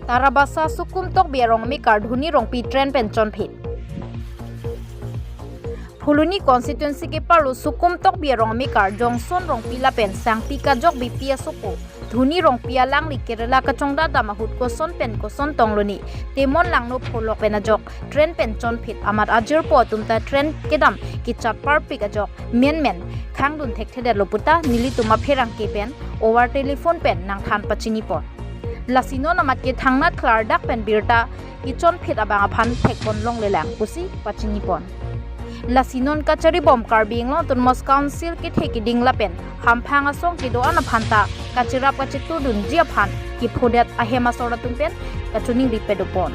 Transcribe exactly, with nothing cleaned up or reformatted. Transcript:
Tarabasa Sukum Tokbi arong amekar Dhoni Rongpi train pen chonphit. Phuloni constituency keparlo Sukum Tokbi arong amekar Jongson Rongpi lapen Sangpi Kajok Beypi asopo Dhoni Rongpi alangli Kerala kachongdadam ahut koson pen koson tong lone Temon Langno pholok pen ajok train pen chonphit amat ajirpo atum ta train kedam kechat parpik ajok menmen khangdun thekthedetlo puta nelitum apherangke pen over telephone pen nangthan pachinipon. Lasi non amat kethangnat klardak pen birta kechonphit abang aphan thekpon longlelang pusi pachinipon. Lasi non kacharibom Karbi Anglong Autonomous Council kethe keding lapen hamphang asong kedo-an aphan ta kacherap kacheturdunji aphan kephodet ahem asor atum pen kachiningri padopon.